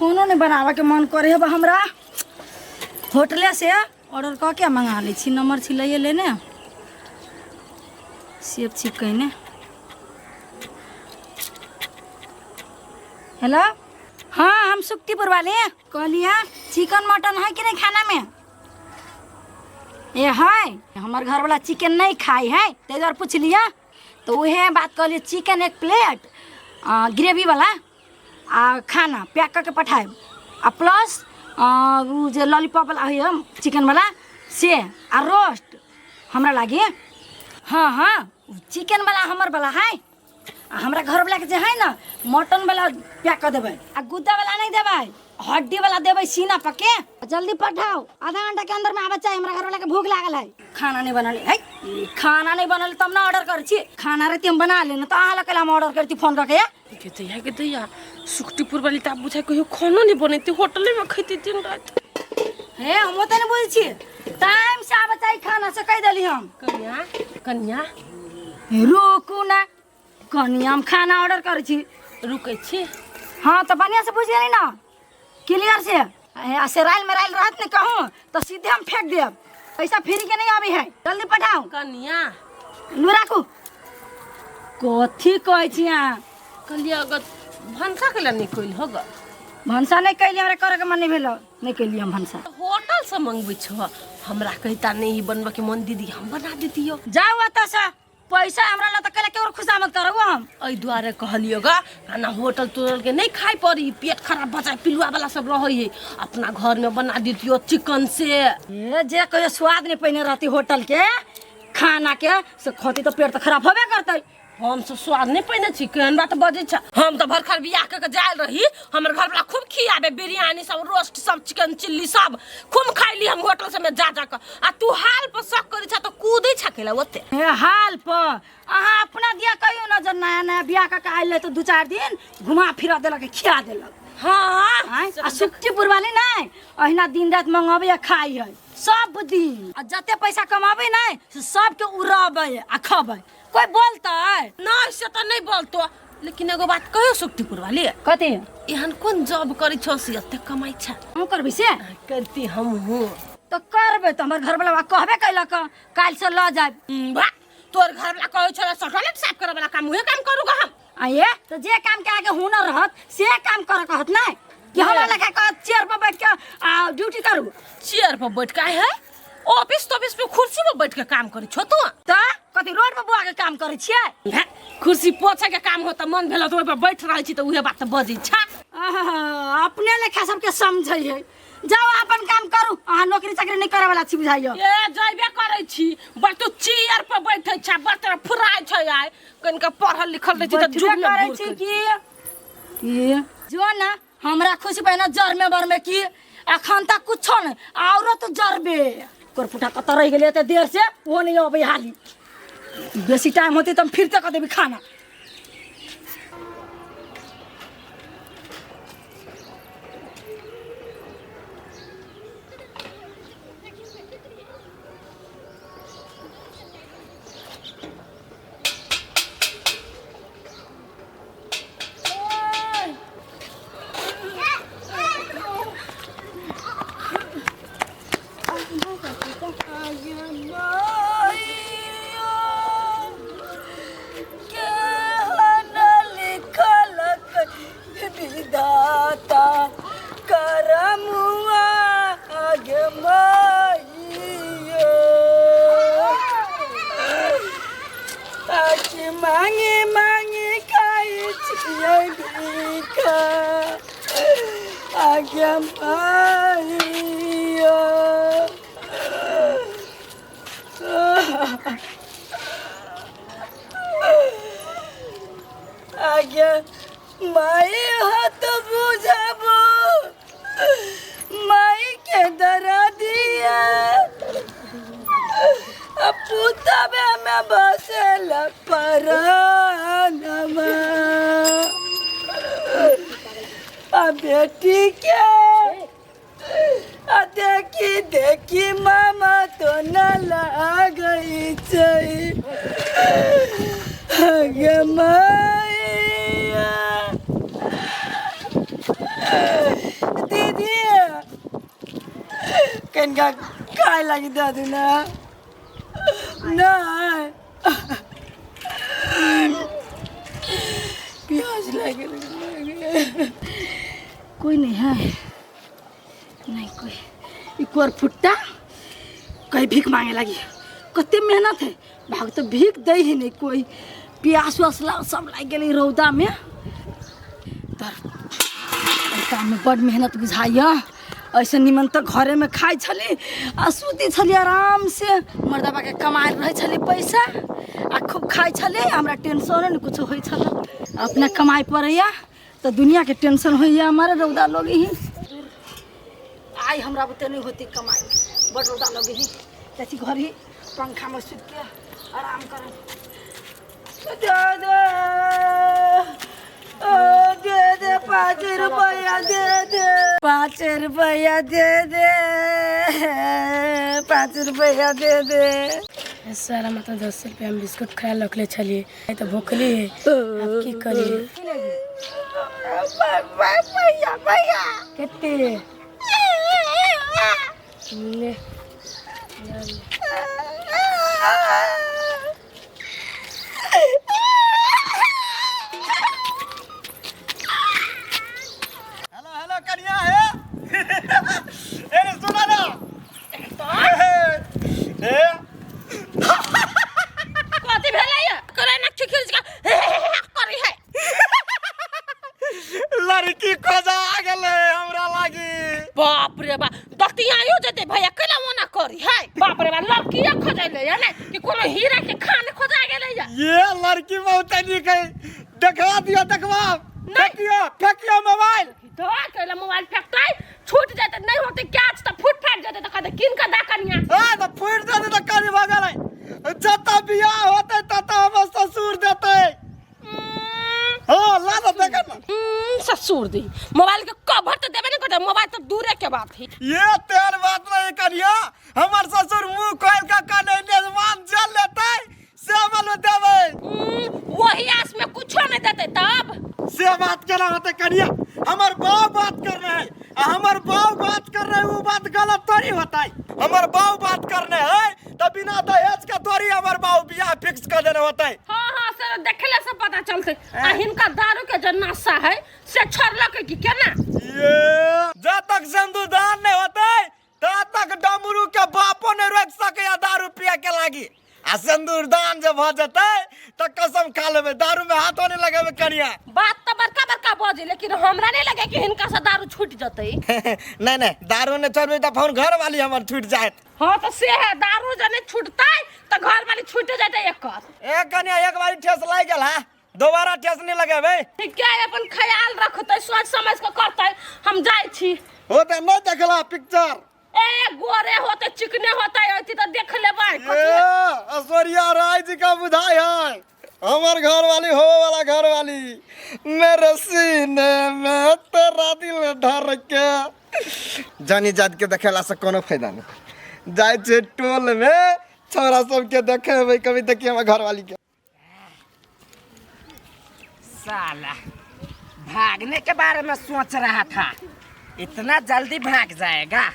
खानो नहि बनाबऽके मन करे है हमरा। होटले से ऑर्डर कऽ के मंगा लै छी। नंबर छी लैए लेने, सेव छी कहिने। हेलो, हाँ हम सुक्तिपुर वाले कहलिए, चिकन मटन है कि नहीं खाना में? ए है, हमर घर वाला चिकन नहीं खाई है, ताहि दुआरे पुछलिए। तो उहे बात कहलिए, चिकन एक प्लेट ग्रेवी वाला आ खाना पैक करके पठायब, आ प्लस उ जे लॉलीपॉप वाला होइए चिकन वाला से, आ रोस्ट हमरा लागी। हाँ हाँ, चिकन वाला हमर वाला है, आ हमरा घर वाला के जे है ना मटन वाला पैक कर देबै, आ गुद्दा वाला नहीं देबै, हड्डी वाला देबै सीना पके। जल्दी पठाओ, आधा घंटा के अंदर में आबे चाही, हमरा घर वाला के भूख लागल है। खाना नहीं बनल है, खाना नहीं बनल तब ना ऑर्डर करै छी। खाना रहती हम बना लेने, तो अहाँ लग हम ऑर्डर करती फोन करके। के दैया के दैया, सुखटीपुर वाली तऽ आब बुझाइ कहियो खानो नहि बनेतै, होटले मे खैतै दिन राति। हे, हम ओते नहीं बुझै छी, टाइम से आबे चाही खाना, से कहि देली हम। कनिया, कनिया। रुकू ना कनिया, हम खाना ऑर्डर करै छी। रुकै छी। हाँ तो बढ़िया से बुझ गेली ना, क्लियर से? आ से राइल में राइल रहत नहीं कहूँ तो सीधे हम फेंक देब, पैसा फ्री के नहीं आबी है, जल्दी पठाओ। कनिया। लू राखू। कथी कहै छी अहाँ? कहलियै अगर भनसा के नहीं कैल होगा? भनसा नहीं कैली, हमरा करे के मन नहीं भेल, नहीं कैली हम भनसा। होटल से मंगबै छो, हमरा कहिता नहीं बनबे के मन दीदी, हम बना देतियो। जाओ एतऽ से, पैसा हमरा लग तऽ कैला केकरो खुशामद करब हम? एहि दुआरे कहलियो गा, खाना होटल तोटल के नहीं खाइ पड़ी, पेट खराब भऽ जाय, पिलुआ वाला सब रहै है। अपना घर में बना देतियो चिकन से। ए जे कहियो स्वाद नहीं पहिने रहती होटल के खाना के, से खती तऽ पेट तऽ खराब होबे करतै। हम सब स्वाद नहीं पहिने छी, केहन बात बजै छ। हम तऽ भरखर बियाह कऽ के जायल रही, हमर घर वाला खूब खियाबे बिरयानी सब, रोस्ट सब, चिकन चिल्ली सब खूब खैली हम होटल सब में जा जा कऽ। आ तू हाल पर शक करै छ तऽ कूदै छ केला ओते। ए हाल पर अहाँ अपना दिया कहियो न, जब नया नया बियाह कऽ के आयल रहे तऽ 2-4 दिन घुमा फिरा देलक, खिया देलक। हाँ। आँय? आ सुक्तिपुर वाली नहीं अहिना दिन रात मंगाबै आ खाइ है सब दिन, आ जते पैसा कमाबै नहीं से सबके उड़ाबै आ खबै, कोई बोलतै? नहीं से तऽ नहीं बोलतो, लेकिन एगो बात कहियो सुक्तिपुर वाली। कथी? एहन कोन जॉब करै छौ से एते कमाइ छ? हम करबै से? करती हमहूँ। तऽ करबै तऽ हमर घरवला कहबे कैलक काल्हि से लऽ जायब। वाह, तोर घरवला कहै छौ से टॉयलेट साफ करे वाला काम, उहे काम करूगा हम। आ ये तऽ जे काम के आगे हुनर रहत से काम करे कहत नहीं कि हमरा लगा के चेयर पर बैठ के आ ड्यूटी करू। चेयर पर बैठ के है, ऑफिस तॉफिस पे कुर्सी पर बैठ के काम करै छौ तू? तऽ कथी रोड पर बुआ के काम करै छियै? हे, कुर्सी पोछे के काम हो तऽ मन भेल तऽ ओहि पर बैठ रहै छी, तऽ उहे बात तऽ बजै छ। आहा, अपने लेखा सबके समझै है। जाओ अपन काम करू, अहाँ नौकरी चाकरी नहीं करे वाला छी बुझाइयो। ए जइबे करै छी, बड़ तू चेयर पर बैठै छ, बड़ तोरा फुराइ छै। आइ कनिका पढ़ल लिखल रहै छी तऽ बैठबे जुग में करै घूर छी के। की ई जो ना हमरा खुशी पहिना जर में बर में की अखन तक कुछो नहीं, औरो तो जरबे करपुटा कतऽ रहि गेलै एते देर से, ओ नहीं अबै हाली। बेसी टाइम होतै तऽ हम फिर कऽ देबी खाना। विधाता करमुआ आगे माइयो, आखि मांगी मांगी खाइ छियै भीखा आगे माइयो। आगे माई हाथ बुझाबो, माई के दरा दिया पुतबे में बसल परानमा, आ बेटी के आ देखी देखी मामा तो न लागै छै गे मैया। कनिका खाय लागी दऽ दू ने। नहि, प्यास लागि गेल। कोई नहीं है, नहीं कोई। ई कोर फुट्टा कहीं भीख मांगे लगी। कते मेहनत है भाग तो भीख दे ही नहीं कोई। प्यास उआस सब लागि गेलै रौदामे। तर एहि काममे बड मेहनत बुझाइए। ऐसे निमन तऽ घरेमे खाइ छली आ सुती छली आरामसे। मर्दबाके कमायल रहै छलै पैसा आ खूब खाइ छलै, हमरा टेंशनो नहि कुछो होइ छलै। अपना कमाइ पड़ैया तऽ दुनियाके टेंशन होइया। हमारे रौदा लगे ही आइ हमरा बुते नहि होती कमाइ, बड रौदा लगे ही। जाइ घर ही पंखामे सुतिके आराम करब। दे दे, ओ दे दे, 5 रुपया दे दे, 5 रुपया दे दे, 5 रुपया दे दे। सारा मतलब 10 रुपया हम बिस्कुट खाए रखले छलियै, तऽ भूखली है, आब की करियै? भैया भैया, कते ले। हेलो हेलो कनिया है, ए रे सुना ना ए। कथी भेलै या करे ना खिखिर के करी है? लड़की खोजा गेलै हमरा लागी। बाप रे बाप, दतियायो जेते भैया केना ओना करी है? बाप रे बाप, लड़किया खोजैले या ने कि कोनो हीरा के खान खोजा गेलै या? ये लड़की बहुत नीक है, देखवा दियो, देखवा। फेंकियो फेंकियो मोबाइल। तो केला मोबाइल फेंकतै? छूट जेतै, नहीं होतै कैच त फुट फाट जेतै, त कहतै किन के दा कनिया। ए त फुट जेतै त कनी भऽ गेलै। जतऽ बियाह होतै ततऽ हमर ससुर देतै। हाँ ला ना देख ना। ससुर दी मोबाइल के कवर त देबे न करतै, मोबाइल त दूरे के बात है। ये तेर बात नहीं कनिया, हमर ससुर मुंह खोल के कने निजमान जल लेतै से मालूम देबै। वही आस में कुछो नहीं देतै तब। से बात केना होतै कनिया? हमर बाप बात करने है आ हमर बाप बात कर रहे वो बात गलत थोड़ी होतै। हमर बाप बात करने है त बिना दहेज के थोड़ी हमर बाप बियाह फिक्स कर देने होतै। हाँ हाँ सर, देखले से पता चलते आ हिनका दारू के जो नशा है से छोड़लक कि केना। ये जब तक सिंदूरदान नहीं होतै तब तक डमरू के बापो नहीं रोक सकैया दारू पिए के लागी। आ सिंदूरदान जब भऽ जेतै तऽ कसम खा लेबै दारू में हाथो नहीं लगेबै कनिया। बात तो बड़का बड़का बजे, लेकिन हमरा नहीं लगे कि हिनका से दारू छूट जतै। नहीं नहीं, दारू नहीं छोड़बै तऽ फोन घर वाली हमर छूट जायत। हाँ तो से है, दारू जने छूटतै तऽ घर वाली छूट जतै एकर। ए कनिया, एक बारी ठेस लागि गेल है, दोबारा ठेस नहीं लगेबै। ठीक है, अपन ख्याल रखतै, सोच समझ के करतै। हम जाइ छी। हो तऽ नहीं देखला पिक्चर? ए गोरे होते चिकने होते अथी तो देख लेबै। ए ऐश्वर्या राय जी का बुझाई है हमर घर वाली हो वाला घर वाली। मेरे सीने में तेरा दिल धर के जानी जात के देखेला से कोनो फायदा नहीं। जाइ छै टोल में छोरा सबके देखेबै कभी, देखिए हमर घर वाली के। साला भागने के बारे में सोच रहा था, इतना जल्दी भाग जाएगा?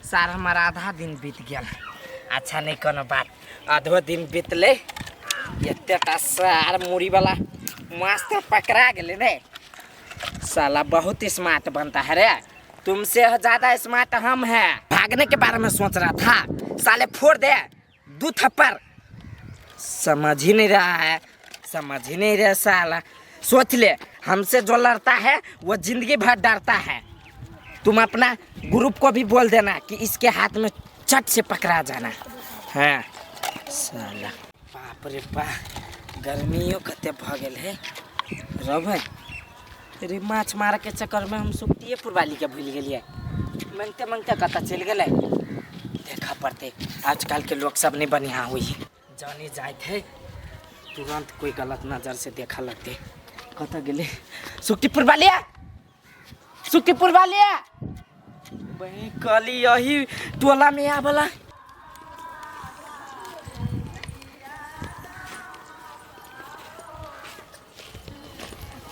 सार हमारा आधा दिन बीत गया। अच्छा नहीं कोनो बात, आधो दिन बीतले। एतेटा सार मुड़ी वाला मस्त पकड़ा गेले रे। साला बहुत स्मार्ट बनता है रे, तुमसे ज्यादा स्मार्ट हम हैं। भागने के बारे में सोच रहा था, साले फोड़ दे दू थप्पड़। समझ ही नहीं रहा है, समझ ही नहीं रहा साला। सोच ले, हमसे जो लड़ता है वो जिंदगी भर डरता है। तुम अपना ग्रुप को भी बोल देना कि इसके हाथ में चट से पकड़ा जाना। हाँ साला, बाप रे बाप, गर्मियों कते भ गेल है रब है। रे माछ मारे के चक्कर में हम सुक्तिए पुरवाली के भूल गेलिए। मंगते मंगते कतऽ चलि गेलै देखा पड़ते। आजकल के लोग सब नहीं बढ़िया हुई, जाने जाए थे तुरंत कोई गलत नजर से देखा लगते। कतऽ गेलै सुक्तिपुर वालिया? सुक्तिपुर वालिया बही कहली यही टोला में आबला।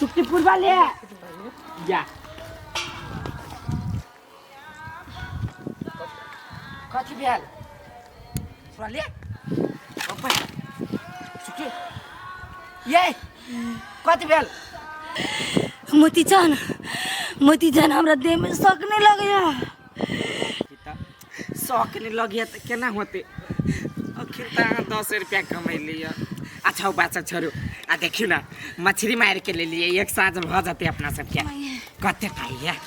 सुक्तिपुर वालिया जा। कथी भेल सुनलिए ऊपर सुखी ये कथी भेल मोतीचन मोतीचन हमरा देह में शक नहीं लगैया शौक नहीं लगिया तऽ केना होतै अखन तऽ अहाँ 10 रुपया कमैली। अच्छा ओ बात सब छोड़ू आ देखियौ ने, मछली मारि के लेलियै, एक साँझ भऽ जेतै अपना सबके। कते पाइ यऽ?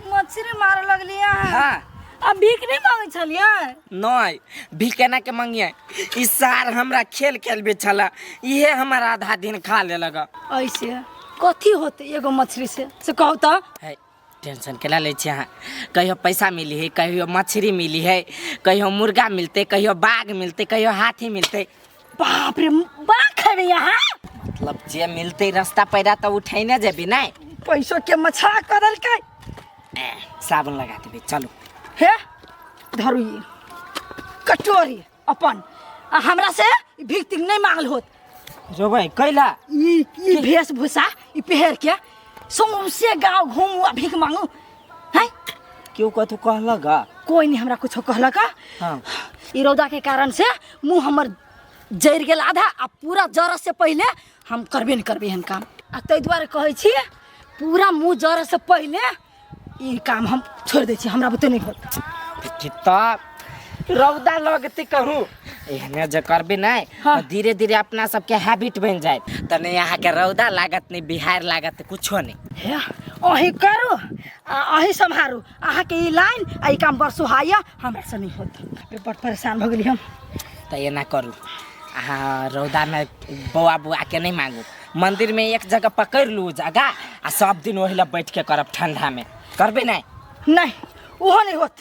मछली मारे लगलियै? हाँ। आ भीख नहीं मांगे छलियै? नहीं, भी केना के मंगिए? ई सार हमरा खेल खेलबे छला, इहे हमर आधा दिन खा लेलक। ऐसे कथी होते एगो मछली से कहू तऽ? है, टेंशन केना लै छी अहाँ? कहियो पैसा मिली है, कहियो मछली मिली है, कहियो मुर्गा मिलतै, कहियो बाघ मिलतै, कहियो हाथी मिलतै। बाप रे, बाघ खेबै यहाँ? मतलब जे मिलतै रास्ता पैरा तऽ उठैने जेबी नहि। पैसो के मछा कऽ देलकै। ए, साबुन लगा देबै, चलू। हे धरू ई कटोरी अपन आ हमरा से भीख तीख नहीं मांगल होत। रोबै कैला? ई ई वेशभूषा ई पहिर के सौंसे गांव घूमू आ भीख मांगू हैं? क्यों, कथू कहलक? कोई नहीं हमरा कुछो कहलक। हाँ। ई रौदा के कारण से मुंह हमर जरि गेल आधा आ पूरा जरऽ से पहिले हम करबे नहीं करबे एहन काम। आ ताहि दुआरे कहै छी, पूरा मुँह जरऽ से पहिले ई काम हम छोड़ि दै छी, हमरा बुते नहीं होत। देखी तऽ रौदा लगतै कहूँ, एहने जे करबे नहि हाँ। तऽ धीरे धीरे अपना सबके हैबिट बनि जायत, तऽ नहि अहाँके रौदा लागत, नहि बिहार लागत, कुछो नहि। हे, अहीं करू आ अहीं सम्हारू। अहाँके ई लाइन आ ई काम बड़ सुहाइया, हमरा से नहीं होत। बड़ परेशान भऽ गेली हम। तऽ एना करू, अहाँ रौदामे बौआ बौआके नहि मांगू, मंदिरमे एक जगह पकड़ि लू जगह आ सब दिन ओहि लए बैठ के करब, ठंडामे करबै नहि? नहीं, ओहो नहीं होत।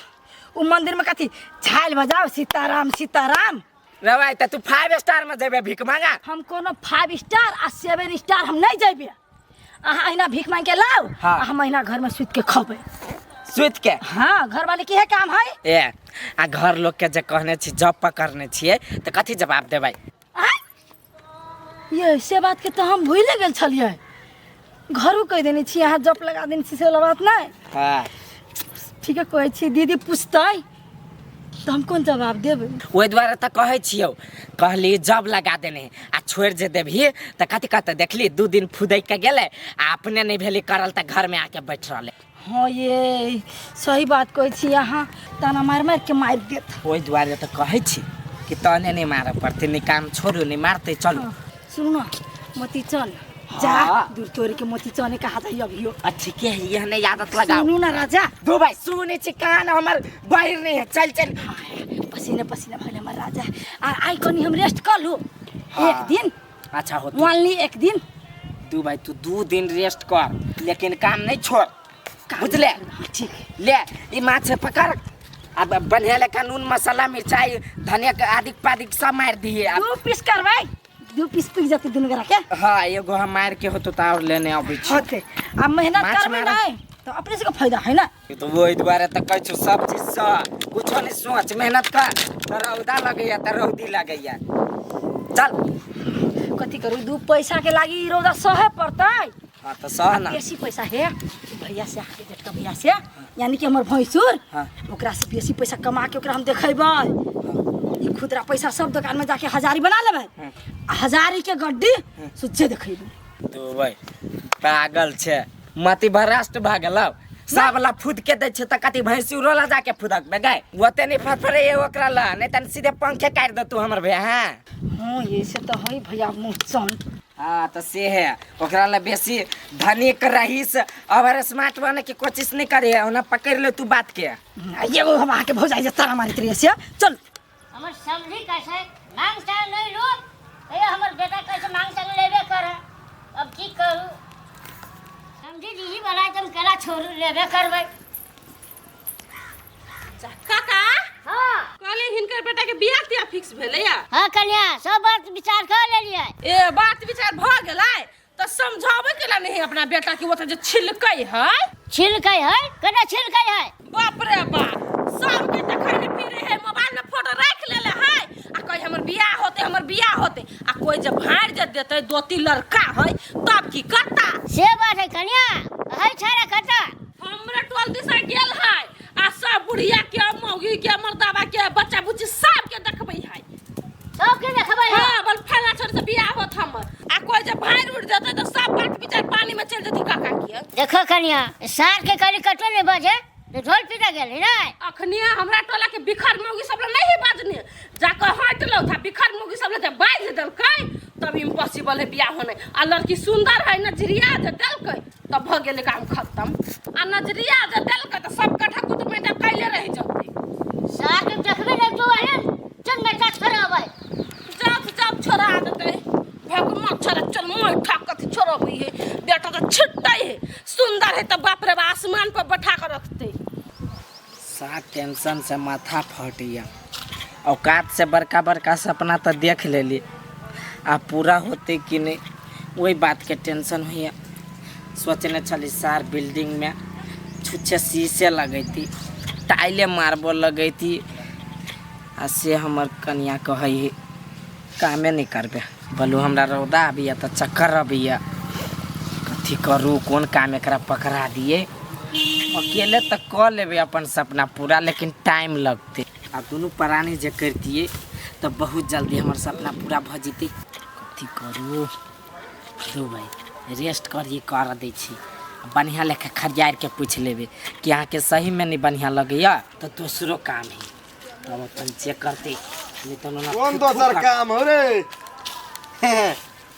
ओ मंदिर में कथी झाल बजाओ, सीताराम सीताराम? रे भाई, तऽ तू फाइव स्टार में जेबे भीख मांगा? हम कोनो फाइव स्टार आ सेवन स्टार हम नहीं जेबे। अहाँ अहिना भीख मांग के लाओ। हाँ। आ हम अहिना घर में सुत के खबै। सुति के? हाँ, घर वाले के काम है। ए, आ घर लोग के जे कहने छी जब पकड़ने छियै तऽ कथी जवाब देबै? आँय? ये से बात के तऽ हम भूले गेल छलियै। घरो कहि देने छी अहाँ जप लगा देने छी, से वाला बात नहीं। हाँ। ठीक है, कहै छी दीदी पूछतै तऽ हम कोन जवाब देबै? ओहि दुआरे तऽ कहै छियौ, कहली जब लगा देने आ छोड़ि जे देबही तऽ कथी कहतै? देखली 2 दिन फुदकि के गेलै आ अपने नहि भेली करल तऽ घरमे आके बैठ रहलै। हाँ, ये सही बात कहै छी अहाँ, ताना मारि मारि के मारि देत। ओहि दुआरे तऽ कहै छी कि तहने नहि मारऽ पड़तै, नहि काम छोड़ू, नहि मारतै, चलू। सुनू न मोती चल जा। हाँ। दूर तोड़ के मोती चने कहा जाइ अभियो। आ ठीके है, यह नहीं आदत लगाओ। सुनू न राजा। दो भाई, सुनै छी, कान हमर बहिर नहीं है, चल चल। पसीने पसीने भइल हमर राजा। आ आइ कनी हम रेस्ट कर लू। हाँ। एक दिन। अच्छा हो तू। ओनली एक दिन। दू भाई, तू 2 दिन रेस्ट कर, लेकिन काम नहीं छोड़, बुझले? हाँ, ठीक। ले ई माछ पकड़, अब बढ़िया लेखा नून मसाला मिरचाई धनिया के आदि पादि सब मार दिए अब। दू पीस करबै, दू पीस पिक जेतै दुनू गोरा के। हाँ, एगो हम मार के होतो तऽ और लेने अबै छी। होते आ मेहनत माछ करबै। मारब। नहीं तो अपने से फायदा है ना। तो वही दुआरे तऽ कहै छौ, सब चीज सँ कुछो नहीं सोच, मेहनत कर तऽ रौदा लगैया तऽ रौदी लगैया, चल। कथी करू, दू पैसा के लागी ई रौदा सहे पड़तै। हाँ तऽ सह ना। बेसी पैसा है भैया से, अहाँके जेठका भैया से, यानी कि हमर भैंसुर। हाँ। ओकरा से बेसी पैसा कमा के ओकरा हम देखेबै। ई खुदरा पैसा सब दुकान में जाके हजारी बना लेबै आ हजारी के गड्डी सुच्चे देखेबै। तो भाई पागल छै, मति भ्रष्ट भऽ गेलौ। सब ला फुद के दै छै तऽ कथी भैंसुरो ला जाके फुदकबे गए? ओते नहीं फरफरे ओकरा ला, नहीं तऽ सीधे पंखे काटि देतू हमर भैया। हाँ। हाँ, ये से तो है भैया मुँह चन। हाँ तऽ से है, ओकरा ला बेसी धनिक रहीस ओवर स्मार्ट बने के कोशिश नहीं करे, ओना पकड़ ले तू बात के। आ एगो हम अहाँके भौजाई जे ताना मारैत रहियै से, चल। हमर समझी कैसे मांग चांग नहीं लो, ए हमर बेटा कैसे मांग चांग लेबे करे? अब की करू समझी दीदी वाला तुम केला छोड़ू, लेबे करबै। काका। हाँ। कहलियै हिनकर बेटा के बियाह तियाह फिक्स भेलैया? हाँ कन्या, सब बात विचार कर लेलियै। ए, बात विचार भऽ गेलै तऽ समझाबै केला नहीं अपना बेटा के? ओतऽ जे छिलकै है। छिलकै है? केना छिलकै है? बाप रे बाप, सबके देखै ने फिरे है, मोबाइल में फोटो राखि लेले है आ कहे हमर बियाह होते, हमर बियाह होते। आ कोई जब भाड़ जे देते, दो तीन लड़का है, तब की करता? से बात है कन्या? है छाड़ा कता? हमरा टोल दिशा गेल है आ सब बुढ़िया के मौगी। मौगी के मर्दाबा के बच्चा बुच्ची सब के देखबै है। सबके देखबै है। हाँ, बल फला छोड़ से बियाह होत हमर, आ कोई जब भाई उठ जेतै तऽ सब बात विचार पानी में चलि जेतै काका के। देखो कनिया, सार के कली कटो नहीं बजे तो ढोल पीटा गेल नहीं। अखनी हमरा टोला के बिखर मौगी सब नहीं है बाजने, जाकर हट लो था बिखर मौगी सब जब बाज देलकै तब इम्पॉसिबल है बियाह होने। आ लड़की सुंदर है, नजरिया जे देलकै तब भ गेलै काम खत्म। आ नजरिया जे देलकै तऽ सब कट्ठा कुटुम्ब में कैले रहि जतै। सार के देखबे नहीं तो है चल बेटा छोड़ाबै। जब जब छोड़ा देतै भगवान छोड़ा चल मोय ठक कथी छोड़बै है, बेटा तऽ छिटतै है, सुंदर है तऽ बाप रे बाप आसमान पर बैठा कर रखतै। सा टेंशन से माथा फटैया, औकात से बड़का बड़का सपना तो देख लेली, आ पूरा होते कि नहीं वही बात के टेंशन होइया। सोचने छली सार बिल्डिंग में छुच्छे शीशे लगैती, टाइले मार्बल लगैती, आ से हमर कनिया कहै है कामे नहीं करबे, बोलू हमरा रौदा आबैया तऽ चक्कर अबैया, कथी करू कोन काम एकरा पकड़ा दिए। अकेले तऽ कऽ लेबै अपन सपना पूरा, लेकिन टाइम लगतै। आ दुनू प्राणी जे करतियै तऽ बहुत जल्दी हमर सपना पूरा भऽ जेतै। कथी करू दू भाई रेस्ट करिए कर दै छी, बढ़िआँ लेखा खरियार के पूछि लेबै कि अहाँके सहीमे नहि बढ़िआँ लगैया तऽ दोसरो काम है, तब अपन चेक करतै। नहीं तो ओना कोन दोसर काम हो रे?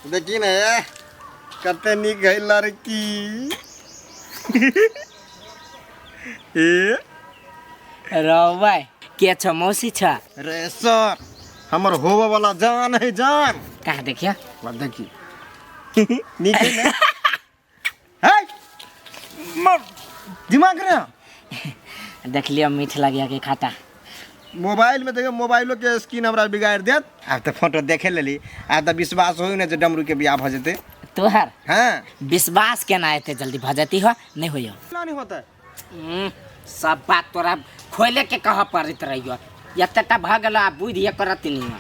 देखी ने कते नीक है लड़की। ए रौ के छ मौसी छ? रे सर हमर होवे वाला जान है जान। कहाँ देखिया? देखी नीक है ने? है मर दिमाग रे देख लियो मीठ लगिया के खाता। मोबाइल में देखियो मोबाइलो के स्क्रीन हमरा बिगाड़ देत। आब तऽ फोटो देखे लेली, आब तऽ विश्वास होई ने जे डमरू के बियाह भ जेतै। तोहर हां विश्वास केना एते जल्दी भ जती हो? नहीं होइयो नहीं होता। सब बात तोरा खोले के कह पड़ैत रहियो, एतेटा भ गेल आ बुद्धि करत नहीं हो,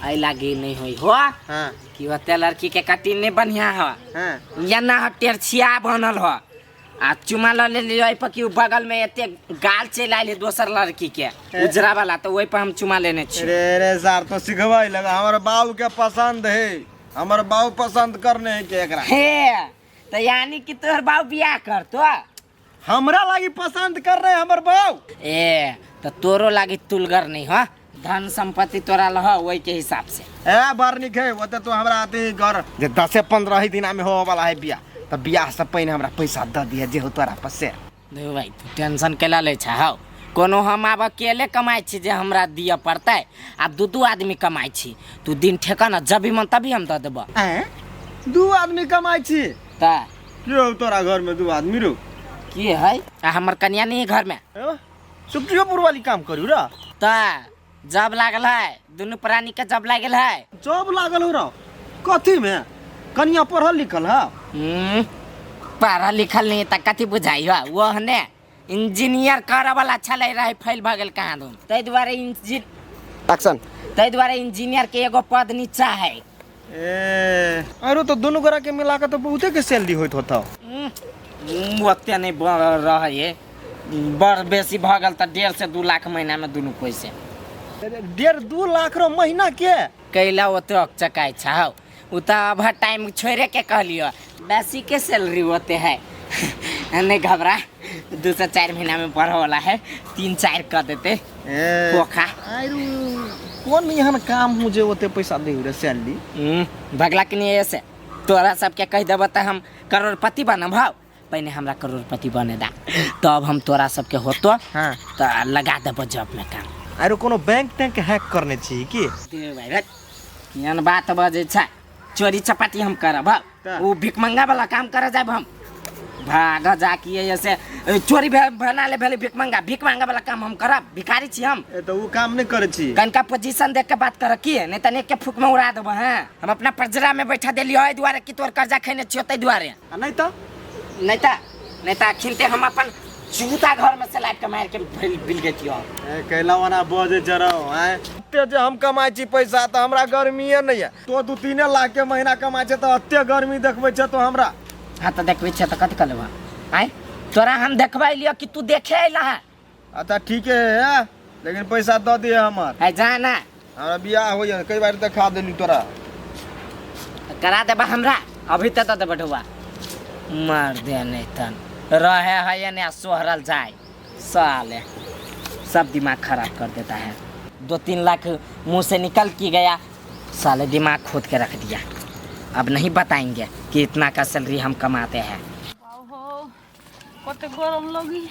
एहि लागी नहीं होई हो। हां कि ओते लड़की के कटिंग नहीं बढ़िया हो। हां या ना टेरछिया बनल हो, आ चुमा ल लेलियो एहि पर कि बगल में एते गाल चलि आयल दोसर लड़की के उजरा वाला, तो ओहि पर हम चुमा लेने छी। रे रे सर तो सिखबै लगा, हमर बाबू के पसंद है, हमर बाबू पसंद करने है के एकरा। हे तो यानी कि तोहर बाबू बियाह करतो? हमरा लागी पसंद कर रहे हमर बाबू। ए तो तोरो लागी तुलगर नहीं हो, धन संपत्ति तोरा लह ओहि के हिसाब से। ए बड़ नीक है ओते तो हमरा अथी घर जे 10-15 दिन में होवे वाला है बियाह, त बियाह से पहिने हमरा पैसा the दिहे जे हो तोरा पर से। देखो भाई तू टेंशन केला लै छ हौ, कोनो हम आब अकेले कमाइ छी जे हमरा दिअ पड़तै, आब दू दू आदमी कमाइ छी, तू दिन ठेका न जब भी मन तभी हम दऽ देबऽ। आँय दू आदमी कमाइ छी? तऽ के हौ तोरा घर में दू आदमी रो? के है? आ हमर कनिया नहीं है घर में। सुखियोपुर वाली काम करू र? तऽ जब लागल है दुनू प्राणी के जब लागल है। जब लागल हो र कथी में? कनिया पढ़ल लिखल है? पढ़ल लिखल नहीं त कथी बुझाई हो, वो हने इंजीनियर करे वाला छलै रहे, फैल भ गेल कहाँ दून, ताहि दुआरे एक्शन ताहि दुआरे इंजीनियर के एगो पद नीचा है। ए अरे तो दुनू गोरा के मिला के तो बहुते के सैलरी होइत होता। ओते नहीं रहे, बड़ बेसी भ गेल त 1.5 से 2 लाख महीना में दुनू कोई से। 1.5-2 लाख रो महीना के? कैला ओते अकचकाइ छौ, उ त अब टाइम छोड़े के कहलियो, बेसी के सैलरी होते है। नहीं घबरा, 2 से 4 महीना में बढ़े वाला है, 3-4 कर देते पोखा। कौन एहन काम हो जे ओते पैसा दे रे सैलरी? भगला के नहीं ऐसे तोरा सबके कह देब त हम करोड़पति बनब हौ, पहिने हमरा करोड़पति बने दा तब हम तोरा सबके होतो। हाँ। त लगा देब जॉब में काम। अरे कोनो बैंक टैंक हैक करने छी की? दे भाई रे एहन बात बजै छै, चोरी चपाटी हम करब हौ, उ भिखमंगा वाला काम करे जाब हम, भाग जा कि ऐसे चोरी बना ले भेलै भिखमंगा, भिखमंगा वाला काम हम करब, भिखारी छी हम। ए त उ काम नहीं करै छी। कनका पोजीशन देख के बात कर की, नहीं त एक के फूक में उड़ा देब। हां हम अपना पजरा में बैठा देलियो एहि दुआरे कि तोर कर्जा खैने छियो ताहि दुआरे। आ नहीं त नहीं त नहीं त अखिनते हम अपन जूता घर में से लाइट के मार के बिल गेतियो। ए कैला वाला बजे जरो हैं एते जे हम कमाइ छी पैसा त हमरा गर्मीए नहीं है, तो 2-3 लाख के महीना कमाइ छै त एते गर्मी देखबै छै तो हमरा। हां त देखबै छै त कथि कर लेबा? आय तोरा हम देखबै लियो कि तू देखे अइला है? अच्छा ठीक है, लेकिन पैसा दऽ दिहे हमर। है जा ना। हमरा बियाह होइए, कई बार देखा देली तोरा। करा देबा हमरा अभी तक दऽ देबा ढौआ। मार दे नहीं तन रहे है ने सोहरल जाए साले, सब दिमाग खराब कर देता है। 2-3 लाख मुंह से निकल की गया, साले दिमाग खोद के रख दिया। अब नहीं बताएंगे कि इतना का सैलरी हम कमाते हैं। कते गरम लगी,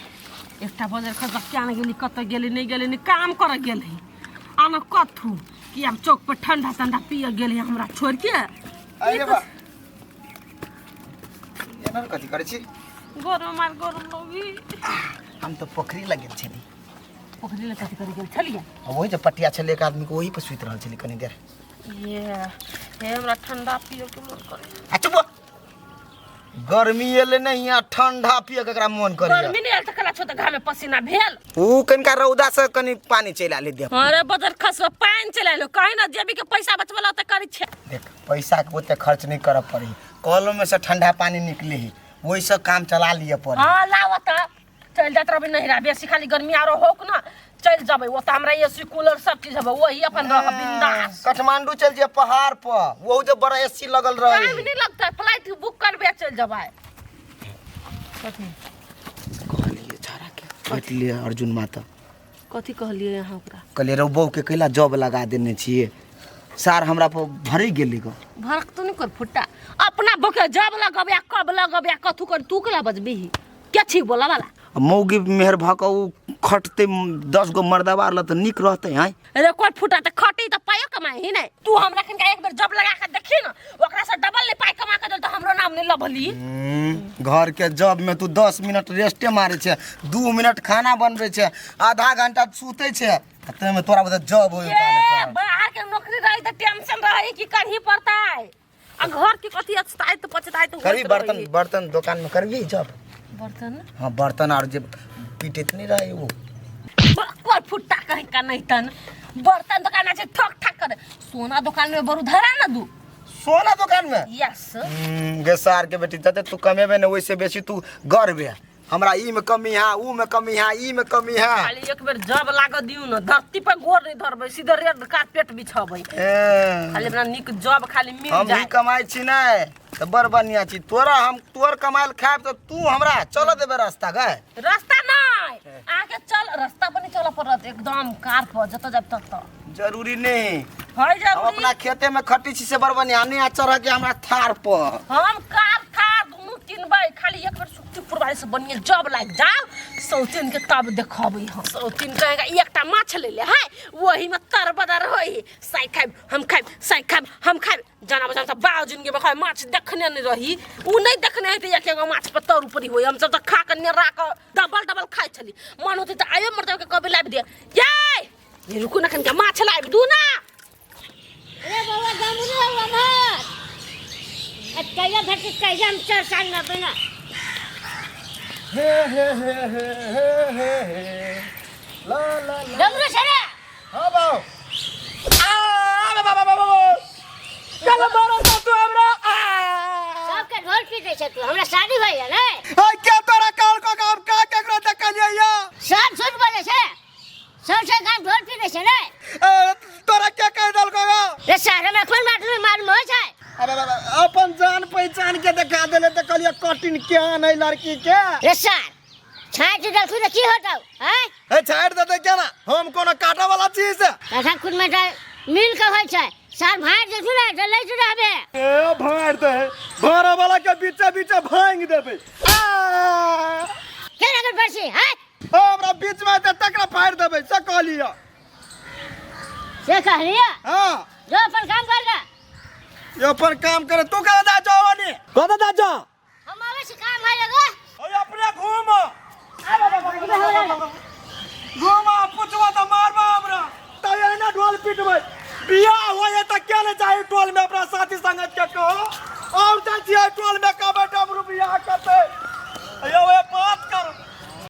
एकटा बजर खसा क्या नहीं गेली, कतऽ गेली नहीं गेली, नहीं काम करऽ गेली आना कथू कि आब चौक पर ठंडा ठंडा पिय गेली हमरा छोड़ के। अरे बा एना कथी करै छी? गरम आर गरम लगी। हम तो पोखरी लग गेल छली। पोखरी लग कथी करै गेल छलियै? आ वही जे पटिया छलै एक आदमी के, वही पर सुति रहल छली कनी देर। ये हे हमरा ठंडा पिय के मन करे। आ चुप, गर्मी एले नहीं आ ठंडा पिय के एकरा मन करे। गर्मी नहीं आयल त कला छो त घामे पसीना भेल। ऊ कनिका रौदा से कनी पानी चलि आले देह। अरे बजर खसवा पानी चलि आलो, कहीं ना जेबी के पैसा बचवला त करी छे। देख पैसा के ओते खर्च नहीं करऽ पड़ी, कलो में से ठंडा पानी निकले ही, वही से काम चला लिए पड़ी। हां लाव त चल जात रहबे नहिरा, बेसी खाली गर्मी आरो होक ना चल जबै, ओत हमरा एसी कूलर सब चीज हबे, वही अपन रह बिंदास। काठमांडू चल जे पहाड़ पर, वहु जे बड़ा एसी लगल रहे। टाइम नहीं लगता, फ्लाइट बुक करबे चल जबै। कहलिए छाड़ा के भेटलिए अर्जुन माता। कथी कहलिए यहाँ ओकरा? कहलिए रौ बहू के कैला जॉब लगा देने छिए, सार हमरा पर भरी गेली गो। भरक तो नहीं कर फुट्टा, अपना बके जॉब लगबे कब लगबे कथू कर, तू केला बजबीही के छी बोला वाला? मौगी मेहर भ के उ खटते 10 गो मर्दवा ल त नीक रहते हैं। अरे कोई फुटा त खटी त पाइयो कमाई ही नहीं। तू हमरा कनका एक बेर जॉब लगा के देखी ना, ओकरा से डबल ले पाई कमा के देल त हमरो नाम नहीं लभली। घर के जॉब में तू 10 मिनट रेस्टे मारे छे, 2 मिनट खाना बनबे छे, आधा घंटा सुते छे, त में तोरा बता जॉब होई। बाहर के नौकरी रही त टेंशन रही कि करही पड़ता है, आ घर के कथी अछताई त पछताई त करबी। बर्तन बर्तन दुकान में करबी जॉब? बर्तन? हाँ बर्तन और जे पीटत नहीं रहे वो। कोई फुट्टा कहीं का नहीं तन बर्तन दुकान আছে ठक ठक करे। सोना दुकान में बरु धरा ना दू। सोना दुकान में? यस। गे सार के बेटी जते तू कमेबे ने वैसे बेसी तू गर्वे। हमरा ई में कमी है, ऊ में कमी है, ई में कमी है। खाली एक बेर जब लाग दिउ न धरती पर गोर नहीं धरबै, सीधे रेड कारपेट बिछाबै। खाली अपना निक जॉब खाली मिल हम जाए। ही कमाई छी नै त बड़ बढ़िया छी। तोरा हम तोर कमाइल खाएब त तू हमरा चल देबे रास्ता गए। रास्ता नै आके चल, रास्ता पर नहीं चल पड़त, एकदम कार पर जत जाब तत। जरूरी नहीं है जरूरी। हम अपना खेते में खटी छी से बड़ बढ़िया, नहीं आ चढ़ के हमरा थार पर। हम कार थार दुनू किनबै, खाली एक बेर सुखीपुर वाले से बढ़िया जॉब लाग जाओ सौतीन के तब देखबै हम। सौतीन कहेगा एकटा माछ ले ले है, वही में तर बदर होई, साई खाइब हम खाइब, साई खाइब हम खाइब। जाना बजान सब बाव जिनके में खाए माछ देखने नहीं रही, उ नहीं देखने हेतै एक एगो माछ पर तर ऊपरी होई। हम सब त खा के नेरा के डबल डबल खाइ छली, मन होतै त आयो मर के कभी लाबि दे। ये रुकू ना कनका माछ लाबि दू ना। अरे बाबा जामुन बाबा भात कैया भेटै कैया हम चर संग में बना। हे हे हे हे हे हे हे ला ला ला डमरू छरे। हां बाऊ आ बा बा बा बा चल मारो तू हमरा आ सबके ढोल पीटै छै तू, हमरा शादी भइया ने। ए के तोरा काल को काम का केकरो देखलियै या? सब झूठ बोले छै, सब से गाम ढोल पीटै छै ने। ए तोरा के कह देलको गा? रे सारे में कोन माटल में मालूम होइ छै? अरे बाबा अपन जान पहचान के देखा देले त कहलियै कटिन के नहीं लड़की के। रे सार छाँट देलखुन त की होतौ हैं? ए छाँट देतै केना, हम कोनो काटा वाला चीज है? तखन कुन में मिल के होइ छै, सार भाड़ देलखुन ने त लै रहबे। ए भाड़ दे, भाड़ा वाला के बीचे बीचे भांग देबै। आ के लगन बरसी हैं? हमरा बीच में त तकरा फाड़ देबै से कहलियै। से कहलियै? हां जो अपन काम कर गा। ये अपन काम करे, तू कहाँ जा जाओ नी? कहाँ जा जा? हम आवे से काम है लगा। ओए अपने घूम। घूम पूछवा तो मारबा हमरा। तो ये ना ढोल पीटबै। बियाह होए त के ने जाई टोल में अपना साथी संगत के कहो। और जा छियै टोल में